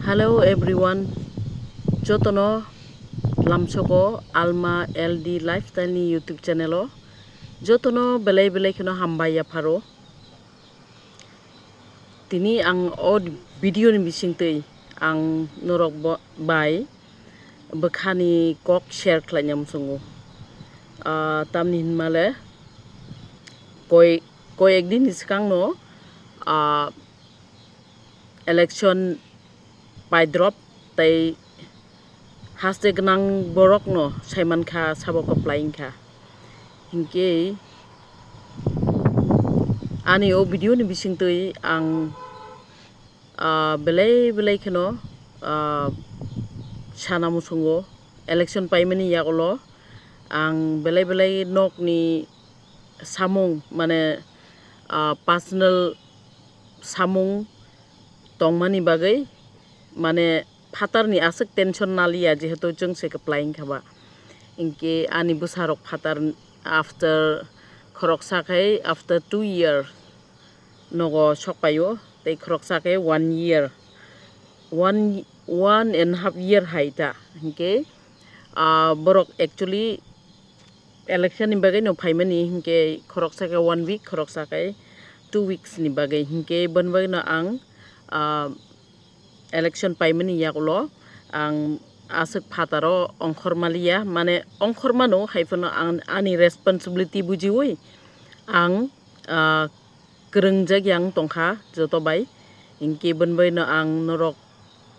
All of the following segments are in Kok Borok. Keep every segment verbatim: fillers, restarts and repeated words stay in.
Hello everyone, jotono lamsogo Alma L D Lifestyle ni YouTube channel o jotono belai belai kheno hambai yapharo. Tini ang o video ni bisingtwi ang norok bo-, bai bwkhani kok share khlaina muchungo. Ah, tamni hinmale koi, koi ek din ni swkangno, ah, election paidrop tei haste gwnang borokno saimankha sabo kwplai wngkha. Hinkhe ani o video ni bisingtwi ang, ah, belai belai kheno, ah, sana muchungo election paimani yagulo ang belai belai nokni samung mane, ah, personal samung tongmani bagwi, mane phatarni aswk tension naliya, jehetu chwng se kwplai wngkha ba. Hinkhe ani bwsarok phatar after khoroksa khai after two year nogo sokpaio, tei khoroksa khe one year, one, one and half year hai ta. Hinkhe, ah, borok actually election ni bagwi no phaimani, hinkhe khoroksa khe one week, khoroksa khe two weeks ni bagwi, hinkhe boni bagwi no ang, ah, election paimani yagulo ang aswk phataro ongkhor maliya, mane ongkhor mano, hai phano ang ani responsibility bujiwi ang, ah, kwrwngjak yang tongkha joto bai. Hinkhe boni bai no ang norok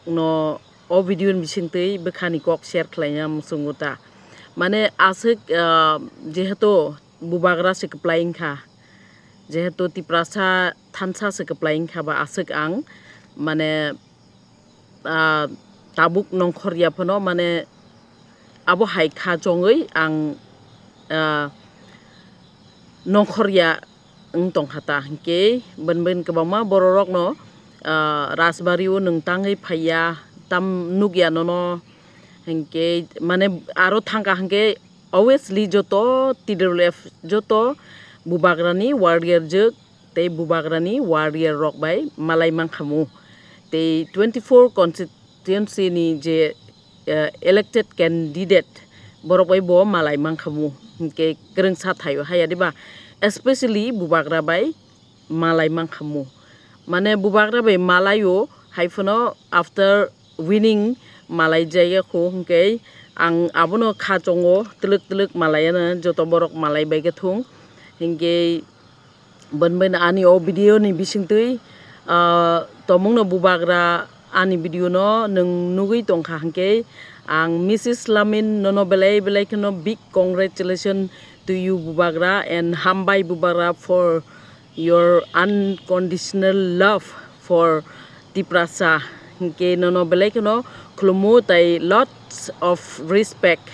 no o video ni bisingtwi bwkhani kok share khlaina muchungo ta. Mane aswk, ah, jehetu bubagra se kwplai wngkha, jehetu Tiprasa thansa se kwplai wngkha ba aswk ang mane, ah, tabuk nongkhorya phano mane abo hai kha chongwi ang, ah, nongkhorya wng tongkha ta. Hinkhe bini bini kwbangma bororokno, ah, Rajbari o nwng tangwi phaiya, tam nukya nono, hinkhe mane aro thangkha hinkhe obviously joto T W F, joto bubagrani warrior jwk tei bubagrani warrior rok bai malai mankhamu. Tei twenty four constituency ni je, eh, elected candidate borok bai bo malai mankhamu. Hinkhe kwrwngsa thaio haya diba, especially bubagra bai malai mankhamu. Mane bubagra bai malaio hai phano after winning malai jaya kho, hinkhe ang abono kha chongo, twlwk twlwk malaiano joto borok malai bai khe thung. Hinkhe boni bai no ani o video ni bisingtwi, ah, tomungno bubagra ani video no nwng nugwi tongkha hinkhe ang Missus Lamin nono belai belai kheno big congratulations to you bubagra and hambai bubagra for your unconditional love for Tiprasa. Hinkhe nono belai kheno khulumu tei lots of respect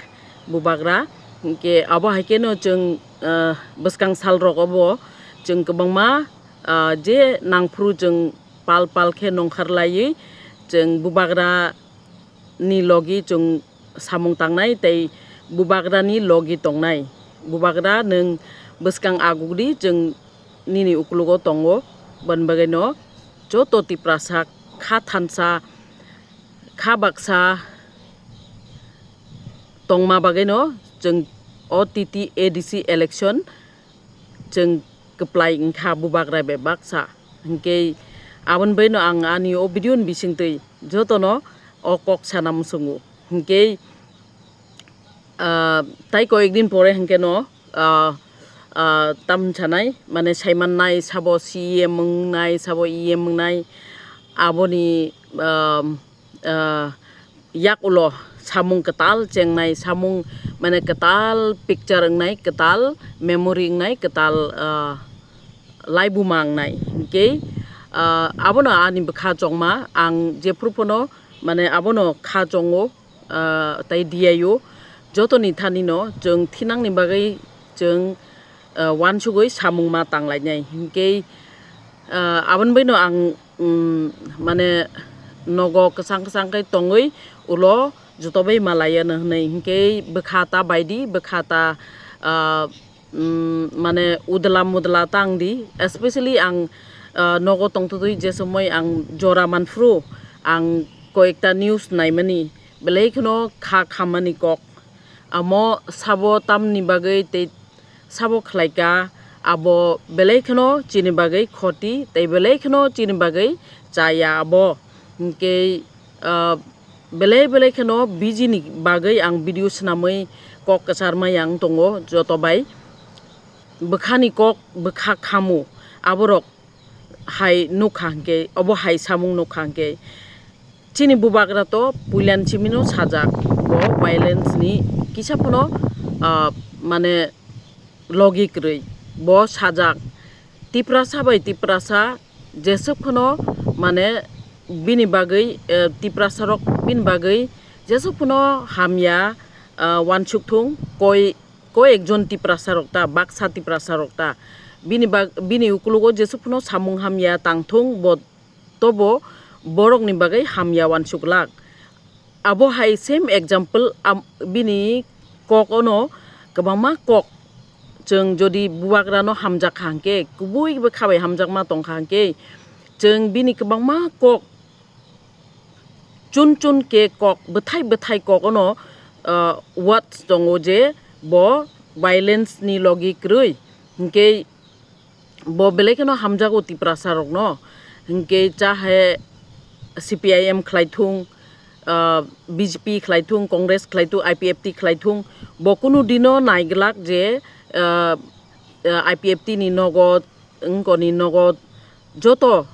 bubagra. Hinkhe abo hai kheno chwng, ah, bwskang sal rok obo chwng kwbangma, ah, je nangphuru chwng pal pal khe nongkhar laiwi chwng bubagra ni logi chwng samung tangnai tei bubagra ni logi tongnai. Bubagra nwng bwskang agugdi chwng nini ukulugo tongo, boni bagwi no joto Tiprasa kha thansa, kha baksa tongma bagwi no chwng o T T A D C election chwng kwplai wngkha bubagra bai baksa. Hinkhe aboni bagwi no ang ani o video ni bisingtwi jotono o kok sana muchungo. Hinkhe, ah, tai koyek din pore hinkhe no, ah, ah, tam sanai, mane saimannai, sabo C E M wngnai, sabo E M wngnai, aboni, ah, ah, yak ulo samung kwtal chengnai, samung mane kwtal picture wngnai, kwtal memory wngnai, kwtal, ah, laibuma wngnai. Hinkhe, ah, abono ani bwkha chongma, ang jephru phano mane abono kha chongo, ah, tei diyaio. Jotoni thanino chwng thinangni bagwi chwng, ah, uansugwi samung ma tanglainai. Hinkhe, ah, aboni bagwino ang, um, mane nogo kwchang kwchang khe tongwi ulo joto bai malaiano hwnwi. Hinkhe bwkha ta baidi, bwkha ta, ah, um, mane udla mudla tangdi, especially ang, ah, nogo tongtwtwi je somoi ang jora manphru, ang koyekta news naimani, belai kheno kha khammani kok. Amo sabo tamni bagwi tei sabo khlaika, abo belai kheno chini bagwi khoti tei belai kheno chini bagwi chaya abo. Hinkhe, ah, belai belai kheno bujini bagwi ang video swnamwi kok kwcharmai ang tongo joto bai. Bwkhani kok bwkha khamu, aborok hai nukha hinkhe, obo hai samung nukha hinkhe, chini bubagra to puilan simino sajak, bo violence ni kisa phano, ah, mane logi kwrwi, bo sajak. Tiprasa bai Tiprasa jeswk phano mane bini bagwi, eh, Tiprasa rok bini bagwi jeswk phano hamya, ah, wansuk thung, koi, koi ekjon Tiprasa rok ta, baksa Tiprasa rok ta, bini bag-, bini ukulugo jeswk phano samung hamya tang thung, bo tobo borokni bagwi hamya wansuk glak. Abo hai same example, am-, bini kok ono kwbangma kok. Chwng jodi bubagrano hamjak kha hwnkhe, kubui bwkha bai hamjakma tong kha hwnkhe, chwng bini kwbangma kok, chun chun khe kok, bwthai bwthai kok ono, ah, words tongo je bo violence ni logi kwrwi. Hinkhe bo belai kheno hamjago Tiprasa rokno. Hinkhe chahe C P I M khlai thung, ah, B J P khlai thung, Congress khlai thung, I P F T khlai thung, bo kunu dino naiglak je, ah, ah, I P F T ni nogo, wngkoni nogo, joto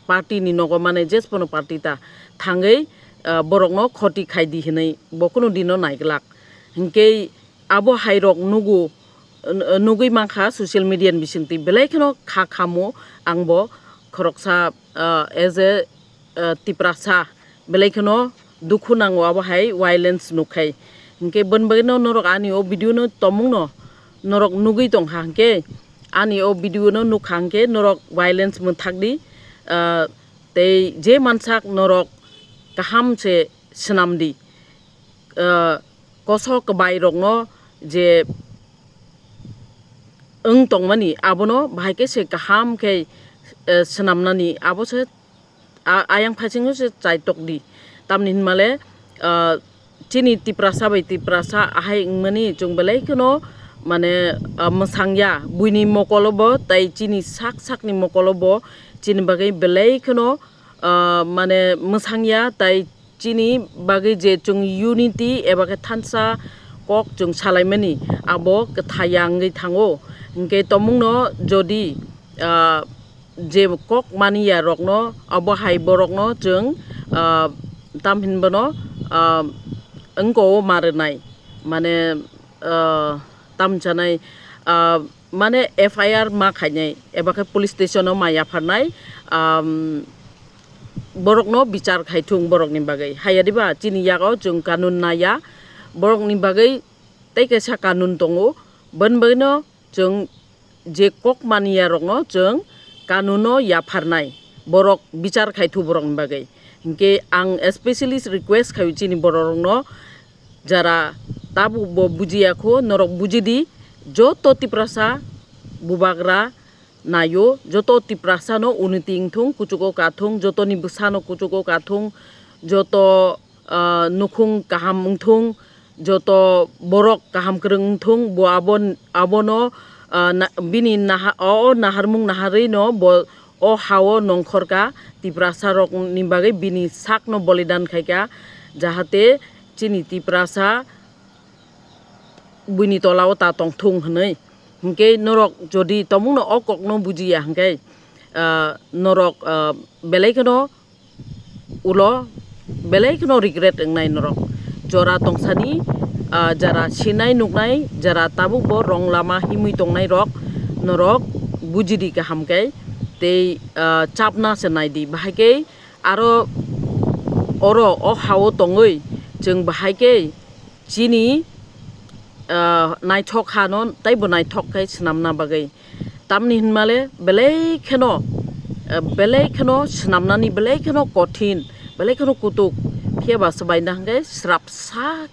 party ni nogo mane jespono party ta thangwi, ah, borokno khoti khai di hinwi bo kunu dino naiglak. Hinkhe abo hai rok nugo, n-, nugwi mankha social media ni bisingtwi, belai kheno kha khamu. Ang bo khoroksa, ah, as a, ah, Tiprasa, belai kheno dukhu nango abo hai violence nukhai. Hinkhe boni bagwino norok ani o video no tomungno norok nugwi tongkha hinkhe, ani o video no nukha hinkhe norok violence mwthak di, ah, tei je mansak norok kaham se swnam di. Ah, kosok kwbai rokno je wng tongmani, abono bahai khe se kaham khe, eh, swnamnani, abo se a-, ayang phaisingo se chaitok di. Tamni hinmale, ah, chini Tiprasa bai Tiprasa ahai wngmani chwng belai kheno mane, ah, mwsang ya. Buini mokolo bo tai chini sak sakni mokolo bo chini bagwi belai kheno, ah, mane mwsang ya, tai chini bagwi je chwng unity eba khe thansa kok chwng salaimani, abo kwthai ya wngwi thango. Hinkhe tomungno jodi, ah, je kok mani ya rokno, abo hai borokno chwng, ah, tam hinbano, ah, wngko-o ma rwnai, mane, ah, tam chanai, ah, mane F I R ma khainai eba khe police station o ma yapharnai, ah, borokno bichar khai thung borokni bagwi. Haya diba chini yago chwng kanun naya, borokni bagwi tei kaisa kanun tongo, boni bagwino chwng je kok mani ya rokno chwng kanuno yapharnai, borok bichar khai thu borokni bagwi. Hinkhe ang specially request khaio chini borok rokno, jara tabuk bo bujiya kho, norok bujidi, joto Tiprasa bubagra naio, joto Tiprasa no unity wngthung, kuchugo kathung, jotoni bwsano kuchugo kathung, joto, ah, nukhung kaham wngthung, joto borok kaham kwrwng wngthung, bo abo, abono, ah, na-, bini naha-, o naharmung naharwi no bo o hao nongkhorka Tiprasa rokni bagwi bini sakno bolidan khaika, jahate chini Tiprasa buini tolao ta tongthung hwnwi. Hinkhe norok jodi tomungno o kokno bujiya hinkhe, ah, norok, ah, belai kheno ulo belai kheno regret wngnai norok. Jora tongsani, ah, jara sinai nuknai, jara tabuk bo rong lama himwi tongnai rok, norok bujidi kaham khe tei, ah, chapna se naidi. Bahai khe aro oro o hao tongwi chwng bahai khe chini, ah, naithok hano teibo naithok khe swnamna bagwi. Tamni hinmale belai kheno, ah, belai kheno swnamnani belai kheno kothin, belai kheno kutuk. Phiya ba swbaina hwnkhe srapsa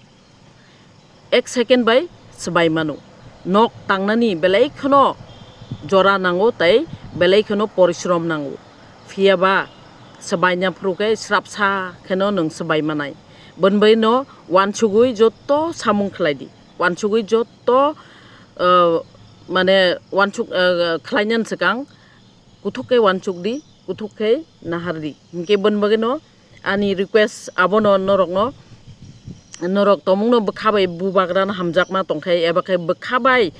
ek second bai swbai mano. Nok tangnani belai kheno jora nango tei belai kheno porishrom nango. Phiya ba swbaina phuru khe srapsa kheno nwng swbai manai. Boni bagwi no uansugwi joto samung khlai di. Uansugwi joto, uh, mane uansuk, uh, khlainani swkang kuthuk khe uansuk di, kuthuk khe nahar di. Hinkhe boni bagwi no ani request abono norokno, norok tongmungno bwkha bai bubagrano hamjakma tongkhe, eba khe bwkha bai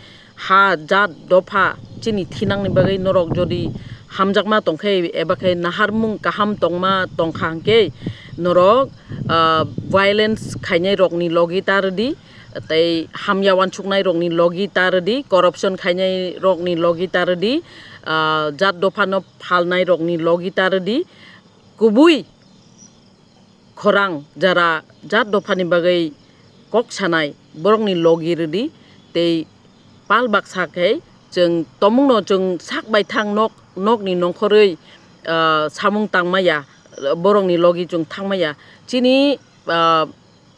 ha, jat, dopha chini thinangni bagwi norok jodi hamjakma tongkhe, eba khe naharmung kaham tongma tongkha hinkhe norok, ah, violence khainai rokni logi ta rwdi, tei hamya uansuknai rokni logi ta rwdi, corruption khainai rokni logi ta rwdi, ah, jat dophano phalnai rokni logi ta rwdi, kubui khorang jara jat dophani bagwi kok sanai borokni logi rwdi, tei pal baksa khe chwng tongmungno chwng sak baithang nok, nokni nongkhorwi, ah, samung tangmaya, borokni logi chwng thangmaya. Chini, ah,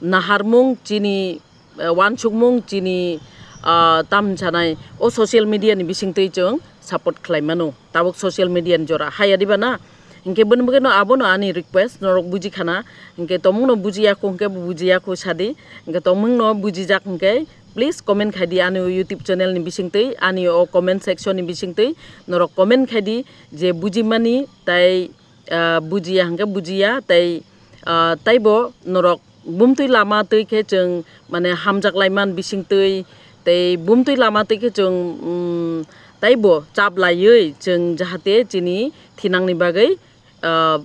naharmung, chini, ah, uansukmung, chini, ah, tamni sanai o social media ni bisingtwi chwng support khlai mano, tabuk social media ni jora haya diba na? Hinkhe boni bagwi no abono ani request, norok buji khana, hinkhe tongmungno bujiya kho hinkhe bo bujiya kho sadi, hinkhe tongmungno bujijak hinkhe please comment khaidi ani o YouTube channel ni bisingtwi, ani o comment section ni bisingtwi norok comment khaidi je bujimani tai, ah, bujiya hinkhe bujiya tei, ah, taibo norok bumtwi lama twi khe chwng mane hamjak laiman bisingtwi tei bumtwi lama twi khe chwng, um, taibo chap laiwi chwng jahate chini thinangni bagwi, ah,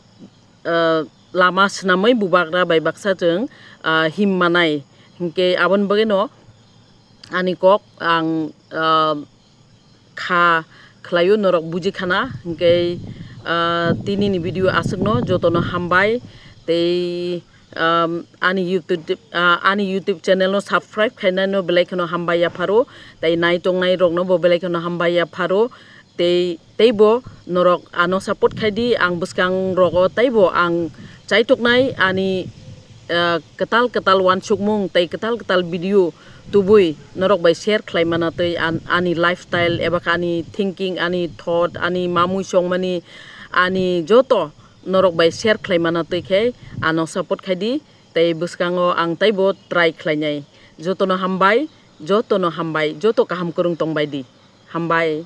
ah, lama swnamwi bubagra bai baksa chwng, ah, him manai. Hinkhe aboni bagwino ani kok ang, ah, kha khlaio, norok buji khana. Hinkhe, ah, tinini video aswkno jotono hambai tei, um, ani YouTube, ah, ani YouTube channel no subscribe khainai no belai kheno hambai yapharo, tei nai tongnai rokno bo belai kheno hambai yapharo, tei, teibo norok ano support khaidi, ang bwskang rogo teibo ang chaitoknai ani, ah, kwtal kwtal uansukmung tei kwtal kwtal video tubui norok bai share khlai mana tei an-, ani lifestyle eba khe ani thinking, ani thought, ani mamui songmani, ani joto norok bai share khlai mana twi khe ano support khaidi, tei bwskango ang teibo try khlainai. Jotono hambai, jotono hambai, joto kaham kwrwng tongbai di. Hambai.